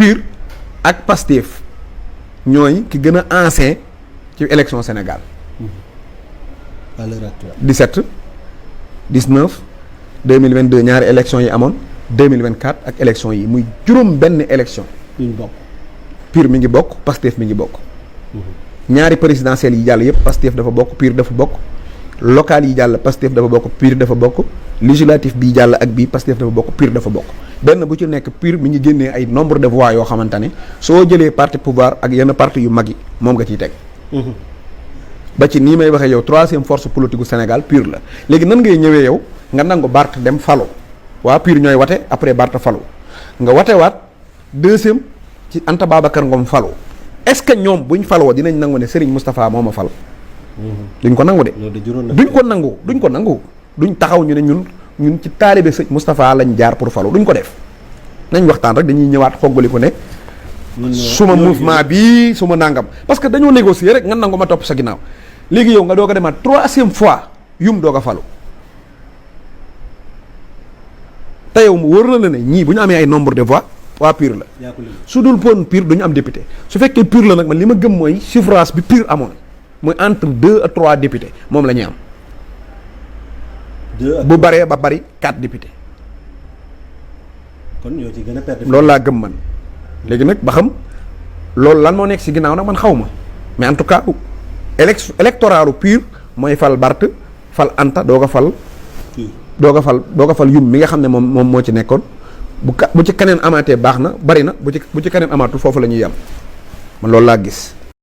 PUR ak Pastef ñooy ki gën a ancien ci élection Sénégal. à l'heure actuelle 17 19 2022 ñaari élection yi amoon 2024 ak élection yi muy juróom benn élection. duñ bokk. PUR mi ngi bokk Pastef mi ngi bokk. ñaari présidentielles yi jàll yëpp Pastef dafa bokk PUR dafa bokk. local yi jàll Pastef dafa bokk PUR dafa bokk. législatif bii jàll ak bii Pastef dafa bokk PUR dafa bokk. benn bu ci nekk PUR mi ngi génnee ay nombre de voix yoo xamante ne soo jëlee parti pouvoir ak yenn parti yu mag yi moom nga ciy teg. ba ci nii may waxee yow troisième force politique gu Sénégal PUR la léegi nan ngay ñëwee yow nga nangu Barth dem falo waa PUR ñooy wate après Barth falo nga watewaat deuxième ci Anta Babacar Ngom falo est-ce que ñoom buñ faloo dinañ nangu ne Serigne Moustapha moo ma fal. duñ ko nangu de. duñ ko nangu duñ taxaw ñu ne ñun ci taalibe sëñ Moustapha lañ jaar pour falo duñ ko def nañ waxtaan rek dañuy ñëwaat xoggali ko ne. suma mouvement bi suma nangam parce que dañoo négocier rek nga nangu ma topp sa ginnaaw léegi yow nga doog a demaat troisième fois yum doog a falu te yow mu wër na la ne ñii bu ñu amee ay nombre de voix waa PUR la su dul pon PUR duñu am député su fekkee PUR la nag man li ma gëm mooy suffrage bi PUR amoon muy entre 2 à 3 députés moom la ñuy am bu baree ba bari 4 députés kon ñoo ci gën a perdre loolu laa gëm man léegi nag ba xam loolu lan moo nekk ci ginnaaw nag man xaw ma mais en tout cas électoralu PUR mooy fal Barth fal Anta doog a fal yum mi nga xam ne moom moo ci nekkoon bu ci keneen amaatee baax na bari na bu ci keneen amaatul foofu la ñuy yam man loolu laa gis